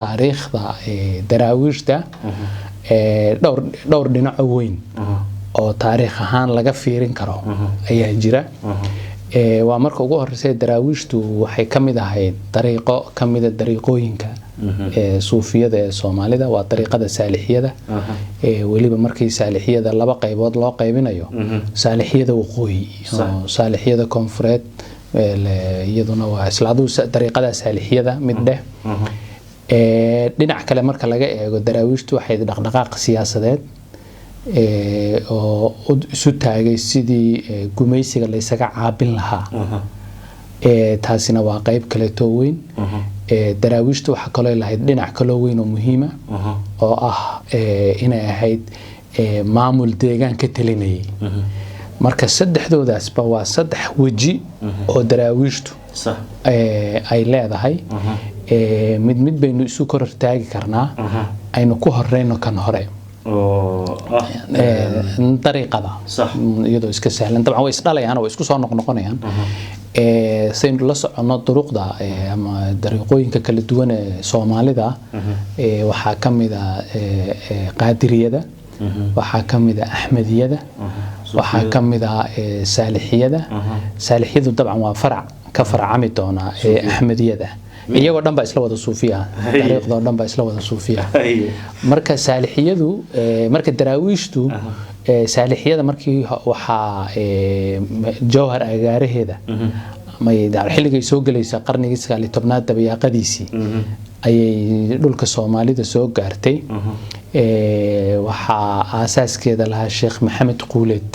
Taariikhda Daraawiishta dhowr dhinaco weyn oo taariikh ahaan laga fiirin karo ayaa jira. Waa marka ugu horeysa, Daraawiishtu waxay ka mid ahayd dariiqo ka mida dariiqooyinka suufiyada ee Soomaalida, waa dariiqada Saalixiyada. Weliba markii Saalixiyada laba qaybood loo qaybinayo, Saalixiyada waqooyi oo Saalixiyada koonfureed iyaduna waa isla aduu dariiqada Saalixiyada mid dheh. Dhinac kale marka laga eego, Daraawiishtu waxay dhaqdhaqaaq siyaasadeed oo isu taagay sidii gumaysiga laysaga caabin lahaa. Taasina waa qayb kaleetoo weyn. Daraawiishtu waxaa kaloo lahayd dhinac kaloo weyn oo muhiima oo ah inay ahayd maamul deegaan ka talinayay. Marka saddexdoodaasba waa saddex weji oo Daraawiishtu ay leedahay. Mid mid baynu isu kor hortaagi karnaa. Aynu ku horeyno kan hore, dariiqada, iyadoo iska sahlan. Dabcan way isdhalayaan oo way isku soo noqnoqonayaan. Saynu la soconno, duruqda ama dariiqooyinka kala duwan ee Soomaalida waxaa ka mid a Qaadiriyada, waxaa ka mid a Axmediyada, waxaa ka mid a Saalixiyada. Saalixiyadu dabcan waa farac ka farcami doona Axmediyada. Iyagoo dhan baa isla wada suufiya, dariiqdoo dhan baa isla wada suufiya. Marka Saalixiyadu, marka Daraawiishtu Saalixiyada markii waxaa Jowhar agaaraheeda xilligay soo gelaysa, qarnigii 19aad dabayaaqadiisii ayay dhulka Soomaalida soo gaartay. Waxaa aasaaskeeda lahaa Sheekh Maxamed Quuleed.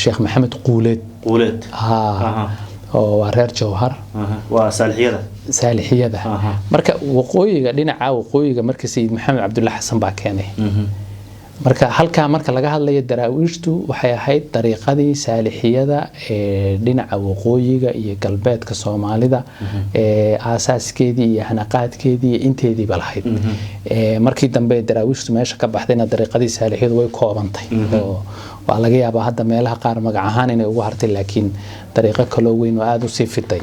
Sheekh Maxamed Quuleed oo waa reer Jowhar. Waa Saalixiyada. Saalixiyada marka waqooyiga, dhinaca waqooyiga marka Sayid Maxamed Cabdulla Xasan baa keenay. Marka halkaa marka laga hadlayo, Daraawiishtu waxay ahayd dariiqadii Saalixiyada ee dhinaca waqooyiga iyo galbeedka Soomaalida ee aasaaskeedii iyo hanaqaadkeedii iyo inteediiba lahayd. Markii dambe Daraawiishtu meesha ka baxdayna, dariiqadii Saalixiyadu way koobantay oo waa laga yaabaa hadda meelaha qaar magac ahaan inay ugu hartay, laakiin dariiqo kaloo weyn oo aada usii fiday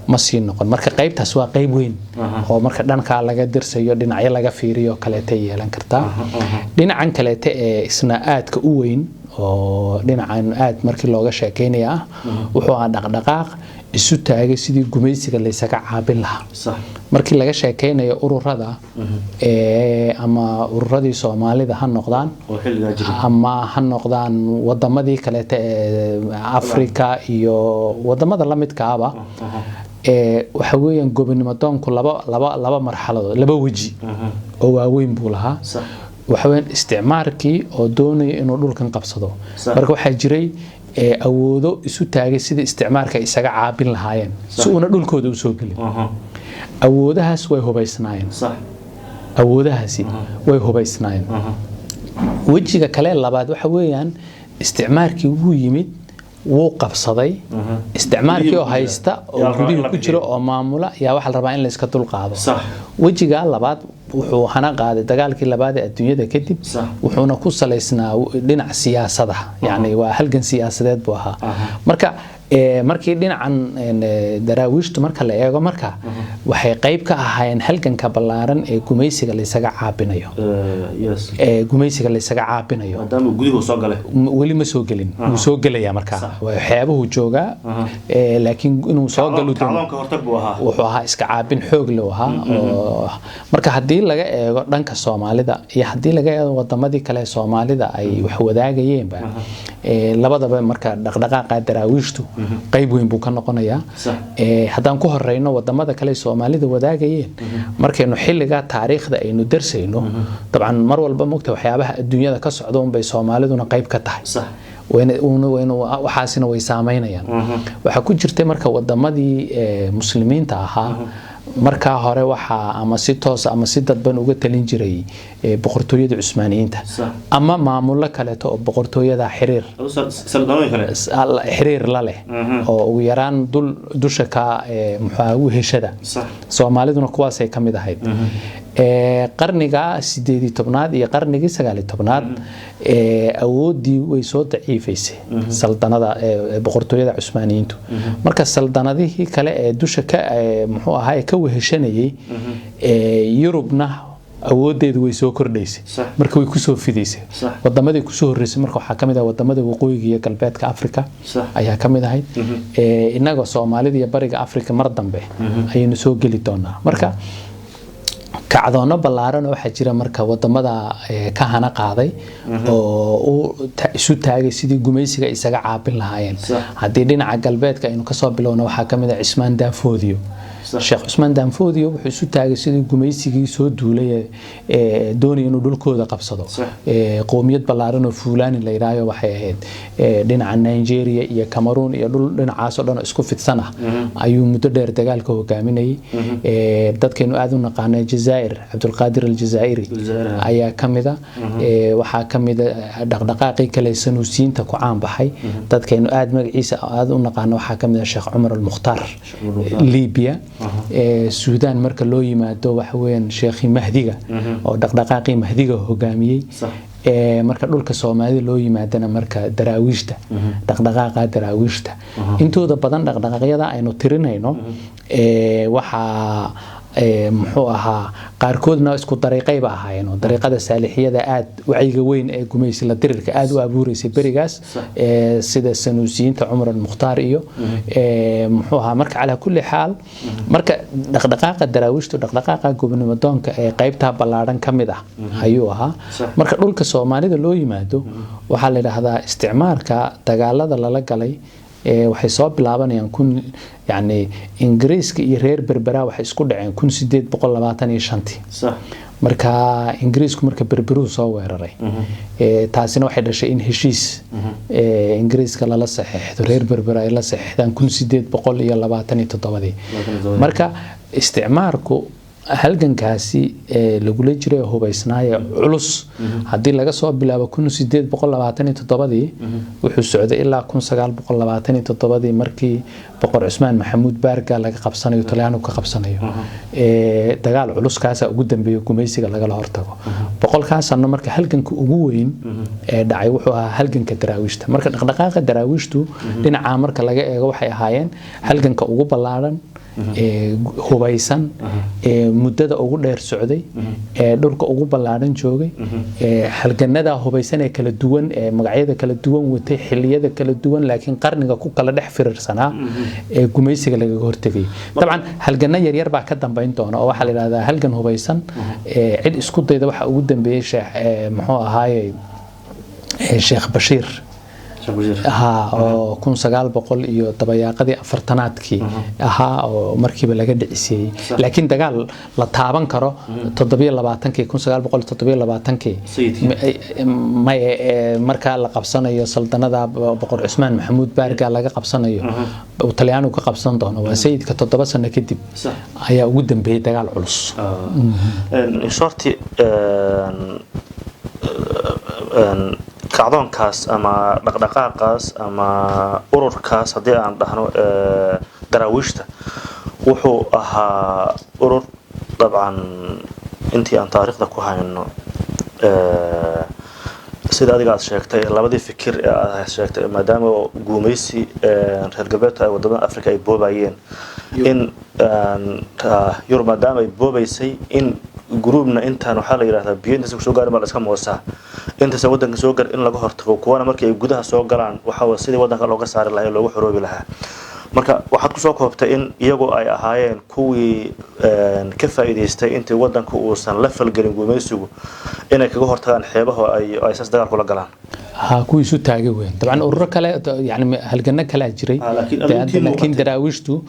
ma sii noqon. Marka qaybtaas waa qayb weyn oo marka dhankaa laga dirsayo, dhinacyo laga fiiriyo kaleeta yeelan kartaa. Dhinacan kaleete ee isna aadka u weyn oo dhinacan aad markii looga sheekeynaya ah, wuxuu ahaa dhaqdhaqaaq isu taagay sidii gumaysiga laysaga caabin lahaa. Markii laga sheekeynayo ururada, ama ururadii Soomaalida ha noqdaan ama ha noqdaan wadamadii kaleete ee Africa iyo wadamada lamidkaaba, waxa weeyaan gobonimo doonku laba marxaladood, laba weji oo waaweyn buu lahaa. Waxa weeyaan isticmaarkii oo doonaya inuu dhulkan qabsado. Marka waxaa jiray awoodo isu taagay sidii isticmaarka isaga caabin lahaayeen si uuna dhulkooda usoo gelin. Awoodahaas way hubaysnaayeen, awoodahaasi way hubaysnaayeen. Wejiga kale labaad waxa weeyaan isticmaarkii wuu yimid, wuu qabsaday. Isticmaarkii oo haysta oo gudihii ku jira oo maamula yaa waxaa la rabaa in la iska dulqaado. Wejiga labaad wuxuu hana qaaday dagaalkii labaad ee adduunyada kadib, wuxuuna ku salaysnaa dhinac siyaasada, yacni waa halgan siyaasadeed buu ahaa. Marka markii dhinacan Daraawiishtu marka la eego, marka waxay qayb ka ahaayeen halganka ballaaran ee gumaysiga laysaga caabinayo, ee gumaysiga laysaga caabinayo. Maadaama guduhu soo galay. Weli ma soo gelin, wuu soo gelayaa. Markaa waxyaabuhu joogaa, laakiin inuu soo galo Kacdoonka hortag buu ahaa. Wuxuu ahaa iska caabin xoog leh ahaa. Oo marka haddii laga eego dhanka Soomaalida iyo haddii laga eego wadamadii kale ee Soomaalida ay wax wadaagayeenba, labadaba marka dhaqdhaqaaqa Daraawiishtu qayb weyn buu ka noqonayaa. Haddaan ku horeyno wadamada kale ee Soomaalida wadaagayeen, markaynu xilligaa taariikhda aynu darsayno, dabcan mar walba mogta waxyaabaha adduunyada ka socda unbay Soomaaliduna qayb ka tahay, waxaasina way saameynayaan. Waxaa ku jirtay marka wadamadii muslimiinta ahaa markaa hore waxaa ama si toos ama si dadban uga talin jiray boqortooyada Cusmaaniyiinta ama maamulo kaleeto oo boqortooyada xiriir xiriir la leh oo ugu yaraan dul dusha ka muxuu weheshada. Soomaaliduna kuwaasay ka mid ahayd. Qarniga 18aad iyo qarnigii 19aad awooddii way soo daciifaysay saldanada boqortooyada Cusmaaniyiintu. Marka saldanadihii kale ee dusha ka muxuu ahaa ka weheshanayay Yurubna awoodeedu way soo kordhaysay. Marka way kusoo fidaysay. Wadamadii kusoo horreysay marka waxaa kamid ah wadamada waqooyiga iyo galbeedka Africa ayaa kamid ahayd. Innaga Soomaalida iyo bariga Africa mar dambe ayaynu soo geli doonaa. Marka kacdoono ballaaran oo waxaa jira marka wadamada ka hana qaaday oo u isu taagay sidii gumaysiga isaga caabin lahaayeen. Haddii dhinaca galbeedka aynu kasoo bilowno, waxaa kamid ah Cismaan Daanfoodiyo. Sheekh Cusmaan Daanfoodiyo wuxuu isu taagay sidii gumaysigii soo duulay ee doonaya inuu dhulkooda qabsado. Qowmiyad ballaaran oo Fuulaani la yidhaahayo waxay ahayd dhinaca Nigeria iyo Cameroon iyo dhul dhinacaas oo dhan oo isku fidsan ah ayuu muddo dheer dagaalka hogaaminayay. Dadkaynu aad u naqaanay Jazaa'ir, Cabdulqaadir Aljazaa'iri Aljazaa'iri, ayaa kamid a. Waxaa kamid a dhaqdhaqaaqii kale Sanuusiyiinta ku caan baxay, dadkaynu aad magaciisa aad u naqaano waxaa kamid a Sheekh Cumar Almukhtaar, Libya. Suudaan marka loo yimaado, waxa weeyaan Sheekhi Mahdiga oo dhaqdhaqaaqii Mahdiga hogaamiyey. Marka dhulka Soomaalida loo yimaadana, marka Daraawiishta, dhaqdhaqaaqa Daraawiishta, intooda badan dhaqdhaqaaqyada aynu tirinayno waxaa muxuu ahaa qaarkoodna isku dariiqayba ahaayeen, oo dariiqada Saalixiyada aad wacyiga weyn ee gumaysi la dirirka aad u abuureysay berigaas, sida Sanuusiyiinta, Cumar Almukhtaar iyo muxuu ahaa. Marka calaa kulli xaal, marka dhaqdhaqaaqa Daraawiishtu dhaqdhaqaaqa gobonimo doonka ee qaybtaa ballaaran ka mid ah ayuu ahaa. Marka dhulka Soomaalida loo yimaado, waxaa la yidhaahdaa isticmaalka dagaalada lala galay waxay soo bilaabanayaan kun, yacni Ingiriiska iyo reer Berbera waxay isku dhaceen 1825-tii. Marka Ingiriisku marka Berberuhu soo weeraray, taasina waxay dhashay in heshiis Ingiriiska lala saxeexdo, reer Berbera ay la saxeexdaan 1827-dii. Marka isticmaarku halgankaasi lagula jiray oo hubaysnaaye culus, haddii laga soo bilaabo 1827-dii, wuxuu socday ilaa 1927-dii, markii Boqor Cusmaan Maxamuud Baarga laga qabsanayo, Talyaanigu ka qabsanayo. Dagaal culus kaasaa ugu dambeeya gumaysiga lagala hortago 100-kaa sano. Marka halganka ugu weyn ee dhacay wuxuu ahaa halganka Daraawiishta. Marka dhaqdhaqaaqa Daraawiishtu dhinacaa marka laga eego waxay ahaayeen halganka ugu ballaaran ee hubaysan ee muddada ugu dheer socday ee dhulka ugu ballaaran joogay. Ee halganada hubaysan ee kala duwan ee magacyada kala duwan watay, xilliyada kala duwan, laakiin qarniga ku kala dhex firirsanaa ee gumaysiga lagaga hortegay. Dabcan halgano yaryar baa ka dambayn doona, oo waxaa la yidhahdaa halgan hubaysan ee cid isku dayda waxa ugu dambeeyey Sheekh muxuu ahaaye Sheekh Bashiir ha, oo 1900 iyo dabayaaqadii afartanaadkii ahaa, oo markiiba laga dhicisiiyey. Laakiin dagaal la taaban karo 27-kii, 1927-kii may markaa la qabsanayo saldanada Boqor Cusmaan Maxamuud Baarga laga qabsanayo, uu Talyaanigu ka qabsan doono, waa sayidka, 7 sano kadib ayaa ugu dambeeyey dagaal culus. Shorti kacdoonkaas ama dhaqdhaqaaqaas ama ururkaas haddii aan dhahno Daraawiishta wuxuu ahaa urur dabcan intii aan taariikhda ku hayno, sida adiga aad sheegtay, labadii fikir ee aad sheegtay, maadaama guumaysi reer galbeedka ay wadamada Africa ay boobayeen, in Yurub maadaama ay boobaysay, in groupna intaan waxaa la yidhahdaa biyo intaysan kusoo gaarin baa la iska moosaa, intaysan waddanka soo garin in laga hortago, kuwana markii ay gudaha soo galaan waxa sidii waddanka looga saari lahaa ee loogu xoroobi lahaa. Marka waxaad kusoo koobtay in iyagu ay ahaayeen kuwii ka faa'iidaystay intii waddanka uusan la falgelin gumaysigu inay kaga hortagaan xeebaha ay saas dagaal kula galaan. Ha, kuwii isu taagay weyn. Dabcan ururo kale, yani halgano kalea jiray, laakiin Daraawiishtu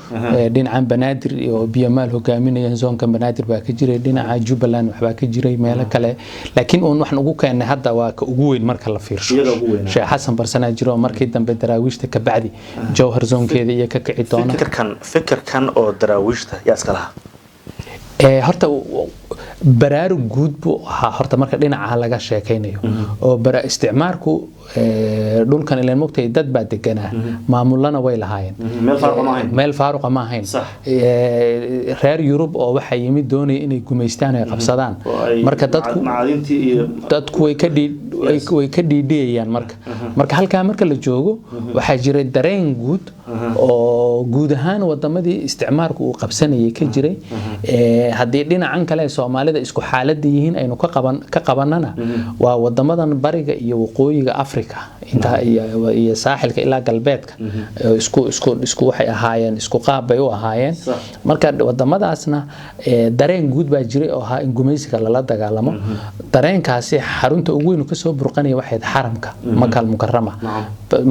dhinacan Banaadir oo Biyamaal hogaaminayeen, zoonka Banaadir baa ka jiray, dhinaca Jubbaland waxbaa ka jiray, meelo kale, laakiin uun waxaan ugu keennay hadda waa ka ugu weyn marka la fiirsho. Sheekh Xasan Barsanaa jiro oo markii dambe Daraawiishta ka bacdi Jowhar zoonkeeda iyo ka kici doona. Fikirkan oo Daraawiishta yaa iska lahaa? Horta Baraarug guud buu ahaa horta marka dhinaca laga sheekaynayo oo isticmaarku dhulkan ileen mogtahay dad baa deganaa, maamulana way lahaayeen. Meel faaruqa ma ahayn. Meel faaruqa ma ahayn. Sax. Reer Yurub oo waxaa yimid doonaya inay gumaystaan oo ay qabsadaan. Oo ay Marka dadku macadintii iyo dadku way ka dhii way ka dhiidhiyayaan. Marka halkaa marka la joogo, waxaa jiray dareen guud oo guud ahaan wadamadii isticmaarku uu qabsanayay ka jiray. Haddii dhinacan kale ee Soomaalida isku xaaladda yihiin aynu ka qabanana, waa wadamadan bariga iyo waqooyiga Africa intaa iyo saaxilka ilaa galbeedka. Isku waxay ahaayeen, isku qaab bay u ahaayeen. Sax. Marka wadamadaasna dareen guud baa jiray oo ahaa in gumaysiga lala dagaalamo. Dareenkaasi xarunta ugu weyn uu kasoo burqanaya waxay ahayd xaramka Maka Almukarama.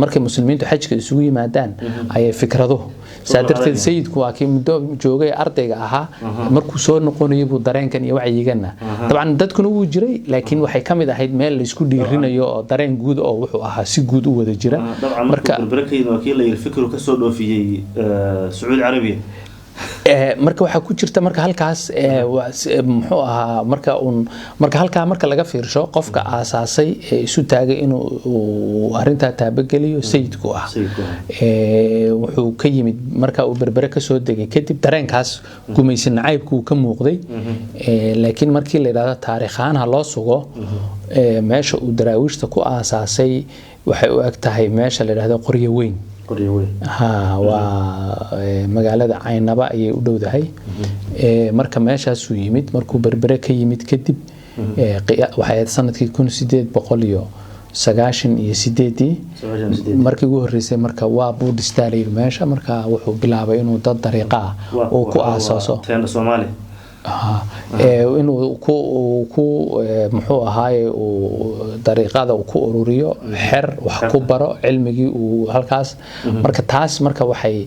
Markay muslimiintu xajka isugu yimaadaan ayay fikraduhu saa darteed. Sayidku waa kii muddo joogay ardayga ahaa, markuu soo noqonayay buu dareenkan iyo wacyiganna dabcan dadkuna wuu jiray, laakiin waxay ka mid ahayd meel laysku dhiirinayo oo dareen guud oo wuxuu ahaa si guud u wada jira. Dabcan marka Berbere ka yimid waa kii la yiri fikru kasoo dhoofiyey Sacuudi Carabiya. Marka waxaa ku jirta marka halkaas muxuu ahaa marka uun marka halkaa marka laga fiirsho, qofka aasaasay ee isu taagay inuu uu arrintaa taabageliyo sayidku ah. Sayidku ah. Wuxuu ka yimid marka uu Berbere kasoo degay kadib, dareenkaas gumaysi nacaybku uu ka muuqday. Laakiin markii la yidhahdo taariikh ahaan ha loo sugo, meesha uu daraawiishta ku aasaasay waxay u eg tahay meesha la yidhahdo Qoryo Weyn. Qoryo Weyn. Ha, waa magaalada Caynaba ayay u dhowdahay. Marka meeshaasuu yimid markuu Berbere ka yimid kadib, waxay ahayd sanadkii 1898-ii. 98. Markii ugu horreysay marka waa buu dhistaa la yidhi meesha. Marka wuxuu bilaabay inuu dad dariiqa ah uu ku aasaaso. Teenda Soomaali. Inuu ku muxuu ahaaye uu dariiqada uu ku ururiyo xer, wax ku baro cilmigii uu halkaas. Marka taas marka waxay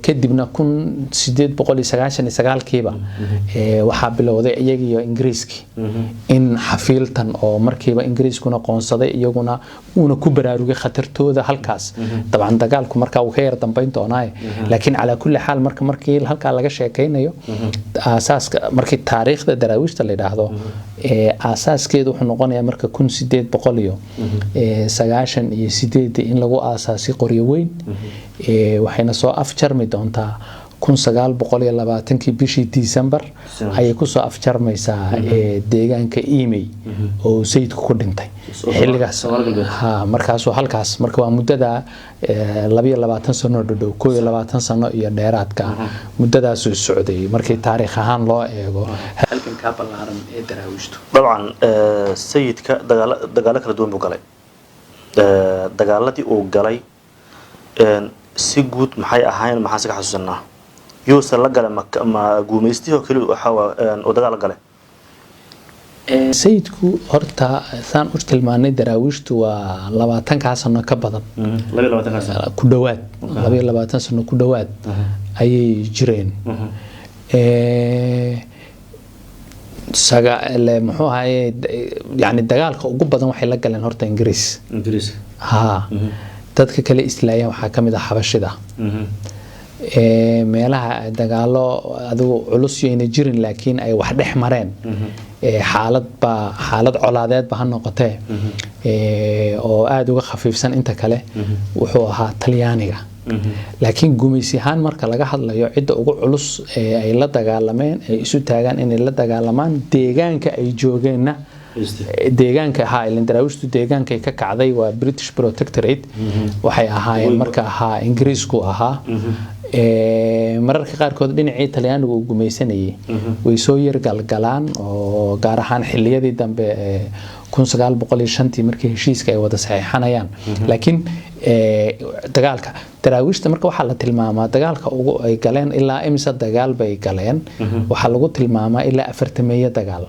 kadibna 1899-kiiba waxaa bilowday iyaga iyo Ingiriiskii in xafiiltan oo markiiba Ingiriiskuna qoonsaday, iyaguna uuna ku baraarugay khatartooda halkaas. Dabcan dagaalku marka uu ka yar dambayn doonaaye, laakiin calaa kulli xaal marka markii halkaa laga sheekaynayo aasaaska, markii taariikhda daraawiishta la yidhaahdo, aasaaskeedu wuxuu noqonayaa marka 1898-ii in lagu aasaasay Qoryo Weyn. Waxayna soo afjarmi doontaa 1920-kii bishii December ayay kusoo afjarmaysaa deegaanka Imey oo sayidku ku dhintay xilligaas. Soomaali Galbeed. Ha, markaasuu halkaas marka waa muddada 22 sano dhodhow, 21 sano iyo dheeraadka ah muddadaasuu socday markii taariikh ahaan loo eego halkan kaa ballaaran ee daraawiishtu. Dabcan sayidka dagaalo kala duwan buu galay. Dagaaladii uu galay si guud maxay ahayn? Maxaan si ka xasuusanaa yuuse la galay? Ma guumaystihii oo keliya waxaa uu dagaal la galay? Sayidku horta saan u tilmaanay, daraawiishtu waa 20-kaa sano ka badan. 22-kaa sano. Ku dhowaad 22 sano ku dhowaad ayay jireen. Muxuu ahaye yani dagaalka ugu badan waxay la galeen horta Ingiriis. Ingiriis. Ha, dadka kale islaayeen waxaa ka mid ah xabashida. Meelaha dagaalo adigu culus yayna jirin, laakiin ay wax dhex mareen, xaalad baa xaalad colaadeedba ha noqotee, oo aada uga khafiifsan inta kale, wuxuu ahaa Talyaaniga. Laakiin gumaysi ahaan marka laga hadlayo, cidda ugu culus ee ay la dagaalameen, ay isu taagaan inay la dagaalamaan, deegaanka ay joogeenna, deegaanka ahaa ilan daraawiishtu deegaankay ka kacday waa British Protectorate, waxay ahaayeen marka ahaa Ingiriisku ahaa. Mararka qaarkood dhinacii Talyaanigu uu gumaysanayay way soo yar galgalaan, oo gaar ahaan xilliyadii dambe ee 1905-tii markii heshiiska ay wada saxiixanayaan. Laakiin dagaalka daraawiishta marka waxaa la tilmaamaa dagaalka ugu ay galeen, ilaa imisa dagaal bay galeen? Waxaa lagu tilmaamaa ilaa 40 dagaal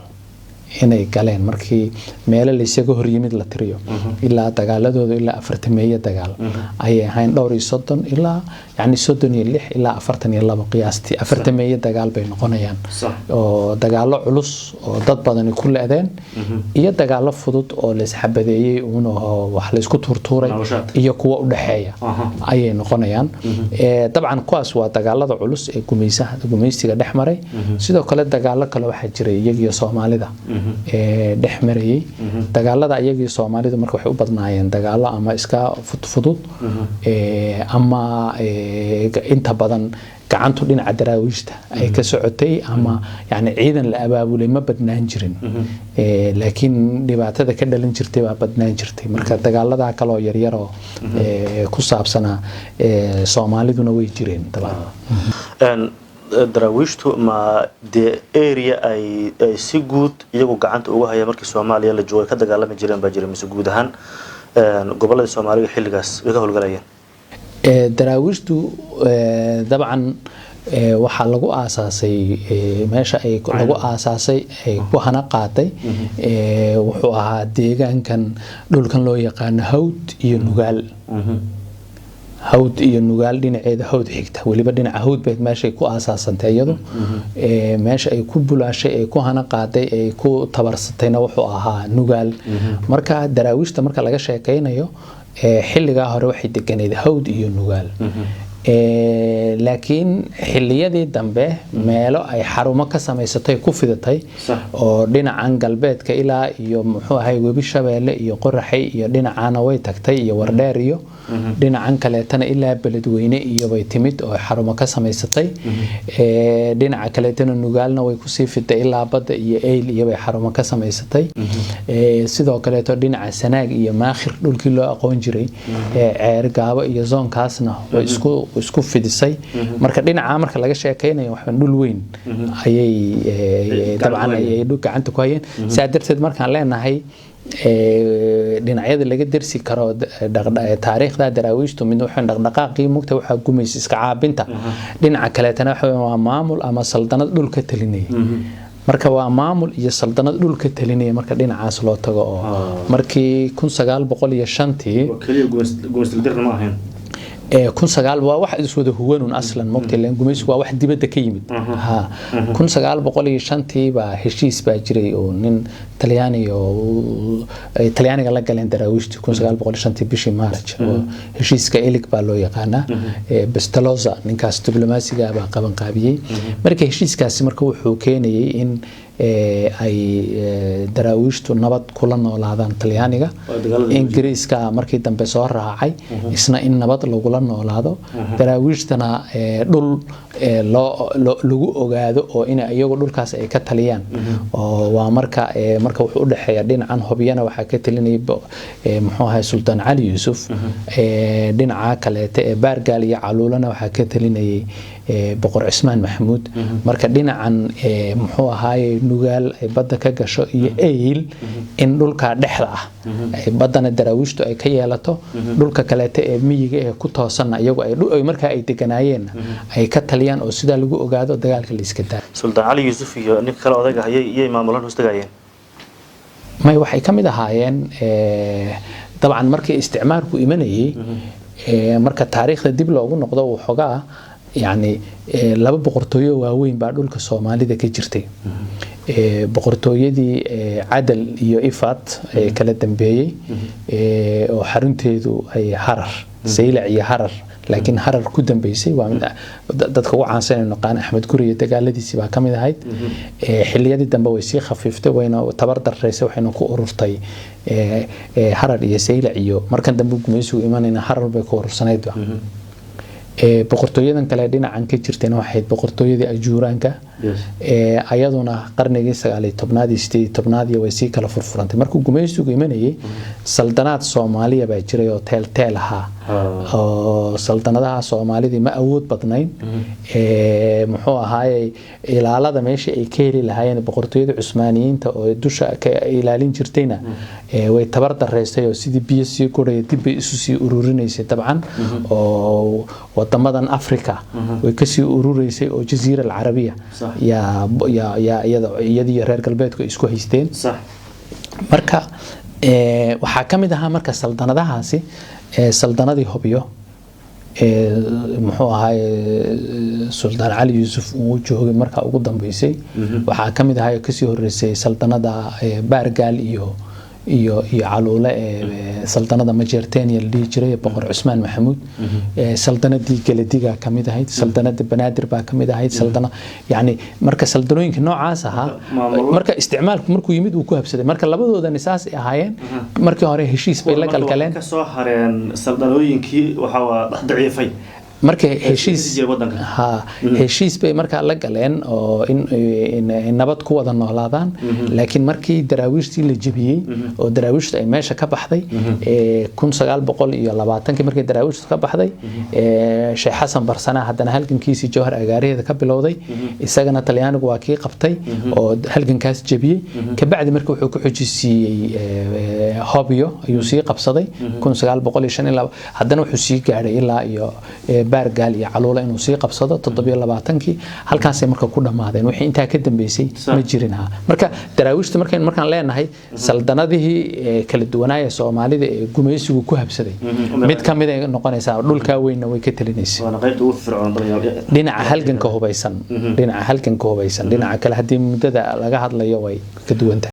Inay galeen markii meelo laysaga horyimid la tiriyo, ilaa dagaaladooda ilaa 40-meeyo dagaal ayay ahayn, dhowr iyo 30 ilaa yani 36 ilaa 42, qiyaastii 40-meeyo dagaal bay noqonayaan, oo dagaalo culus oo dad badani ku le'deen iyo dagaalo fudud oo laisxabadeeyey uun oo wax laysku tuurtuuray iyo kuwa u dhexeeya ayay noqonayaan. Dabcan kuwaas waa dagaalada culus ee gumaysaha gumaysiga dhex maray. Sidoo kale dagaalo kale waxaa jiray iyagiyo Soomaalida dhex marayay. Dagaalada iyagiyo Soomaalidu marka waxay u badnaayeen dagaalo ama iska fudfudud ama inta badan gacantu dhinaca Daraawiishta ay ka socotay, ama yani ciidan la abaabulay ma badnaan jirin, laakiin dhibaatada ka dhalan jirtay baa badnaan jirtay. Marka dagaalada kale oo yaryaroo ku saabsanaa Soomaaliduna way jireen dabcan. Daraawiishtu ma dee area ay si guud iyagu gacanta uga haya markii Soomaaliya la joogay ka dagaalami jireen baa jira, mise guud ahaan gobolladii Soomaaliga xilligaas way ka howlgalayeen? Daraawiishtu dabcan waxaa lagu aasaasay, meesha ay lagu aasaasay ay ku hana qaatay wuxuu ahaa deegaankan dhulkan loo yaqaano Hawd iyo Nugaal, Hawd iyo Nugaal dhinaceeda Hawd xigta, weliba dhinaca Hawd beed meeshay ku aasaasantay iyadu. Meesha ay ku bulaashay, ay ku hana qaaday, ay ku tabarsatayna wuxuu ahaa Nugaal. Marka Daraawiishta marka laga sheekaynayo, xilligaa hore waxay deganeyd Hawd iyo Nugaal, laakiin xilliyadii dambe meelo ay xarumo ka samaysatay ku fidatay oo dhinacan galbeedka ilaa iyo muxuu ahay Webi Shabeelle iyo Qoraxay iyo dhinacana way tagtay iyo Wardheer, iyo dhinacan kaleetana ilaa Beledweyne iyo bay timid oo xarumo ka samaysatay. Dhinaca kaleetana Nugaalna way kusii fiday, ilaa badda iyo Eyl iyo bay xarumo ka samaysatay. Sidoo kaleeto dhinaca Sanaag iyo Maakhir dhulkii loo aqoon jiray, Ceergaabo iyo zoonkaasna way isku fidisay. Marka dhinaca marka laga sheekaynayo waxaan dhul weyn ayay dabcan ayay gacanta ku hayeen. Saa darteed markaan leenahay dhinacyada laga dersi karo taariikhda Daraawiishtu, mid waxaan dhaqdhaqaaqii mugta waxaa gumaysa iska caabinta, dhinaca kaleetana waxa waa maamul ama saldanad dhul ka talinaya. Marka waa maamul iyo saldanad dhul ka talinaya marka dhinacaas loo tago, oo markii 1905-tii 19 waa wax iswada huwanun aslan mogta, ileen gumaysigu waa wax dibadda ka yimid. Ha, 1905-tii baa heshiis baa jiray oo nin Talyaani oo ay Talyaaniga la galeen Daraawiishtii 1905-tii bishii Maaraj, oo heshiiska Elig baa loo yaqaanaa. Bestaloza ninkaas diblomaasiga baa qaban qaabiyey. Marka heshiiskaasi marka wuxuu keenayay in ay Daraawiishtu nabad kula noolaadaan Talyaaniga. Ingiriiska markii dambe soo raacay isna in nabad lagula noolaado, Daraawiishtana dhul loo lagu ogaado oo in iyagu dhulkaas ay ka taliyaan. Oo waa marka wuxuu u dhexeeya dhinacan Hobyana waxaa ka talinayay muxuu ahay Sultaan Cali Yuusuf, dhinaca kaleete ee Baargaal iyo Caluulana waxaa ka talinayay Boqor Cismaan Maxamuud. Marka dhinacan muxuu ahaaye Nugaal ay badda ka gasho iyo Eyl, in dhulka dhexda ah ay baddana Daraawiishtu ay ka yeelato, dhulka kaleete ee miyiga ee ku toosanna iyagu ay markaa ay deganaayeenna ay ka taliyaan, oo sidaa lagu ogaado dagaalka la iska daa. Sultaan Cali Yuusuf iyo ninka kale odayga hayay iyay maamulan hoostagayeen? May, waxay ka mid ahaayeen dabcan markii isticmaalku imanayay. Marka taariikhda dib loogu noqdo waxoogaa yacni laba boqortooyo waaweyn baa dhulka Soomaalida ka jirtay. Boqortooyadii Cadal iyo Ifat ee kala dambeeyey, oo xarunteedu ay Harar, Saylac iyo Harar, laakiin Harar ku dambeysay, waa mid dadka ugu caansan ee naqaan Axmed Guri iyo dagaaladiisii baa ka mid ahayd. Xilliyadii dambe way sii khafiiftay, wayna tabar daraysay, waxayna ku ururtay Harar iyo Saylac, iyo markan dambe gumaysigu imanayna Harar bay ku urursanaydba. Boqortooyadan kale dhinacan ka jirtayna waxay ahayd boqortooyadii Ajuuraanka. Ayaduna qarnigii 19aad iyo 18aad iyo way sii kala furfurantay. Markuu gumaysigu imanayay saldanaad Soomaaliya baa jiray oo teelteel ahaa, oo saldanadaha Soomaalidii ma awood badnayn. Muxuu ahaayey ilaalada meeshii ay ka heli lahaayeen boqortooyada Cusmaaniyiinta oo dusha ka ilaalin jirtayna way tabar daraysay, oo sidii biyo sii guraya dib bay isu sii ururinaysay dabcan, oo wadamadan Africa way kasii urureysay oo Jaziira Alcarabiya. Yaa yaa yaa iyada iyadiyo reer galbeedku ay isku haysteen. Marka waxaa ka mid ahaa marka saldanadahaasi saldanadii Hobyo, muxuu ahaay, Suldaan Cali Yuusuf uu joogay marka ugu dambeysay. Waxaa ka mid ahaa oo kasii horeysay saldanada Baargaal iyo Caluule ee saldanada Majeertenia la dhihi jiray, Boqor Cusmaan Maxamuud. Saldanadii Geladiga ka mid ahayd, saldanada Banaadir baa ka mid ahayd, saldana yani marka saldanooyinka noocaas ahaa. Marka isticmaalku markuu yimid uu ku habsaday, marka labadoodani saas ay ahaayeen. Markii hore heshiis bay la galgaleen. Kasoo hareen saldanooyinkii waxaa waa daciifay. Marka heshiis ha heshiis bay markaa la galeen oo in nabad ku wada noolaadaan. Laakiin markii Daraawiishtii la jebiyey oo Daraawiishtu ay meesha ka baxday 1920-kii, markii Daraawiishtu ka baxday, Sheekh Xasan Barsana haddana halgankiisii Jowhar agaaraheeda ka bilowday. Isagana Talyaanigu waa kii qabtay oo halgankaas jebiyey. Kabacdi marka wuxuu ku xujisiiyey Hobyo ayuu sii qabsaday 1905. Haddana wuxuu sii gaadhay ilaa iyo Baargaal iyo Caluula inuu sii qabsado 27-kii. Halkaasay marka ku dhammaadeen. Wixii intaa ka dambeysay ma jirin. Ha, marka Daraawiishta markaan leenahay saldanadihii kala duwanaaya Soomaalida ee gumaysigu ku habsaday, mid ka mid ay noqonaysaa. Dhulkaa weynna way ka talinaysa dhinaca halganka hubaysan. Dhinaca halganka hubaysan, dhinaca kale haddii muddada laga hadlayo way ka duwan tahay.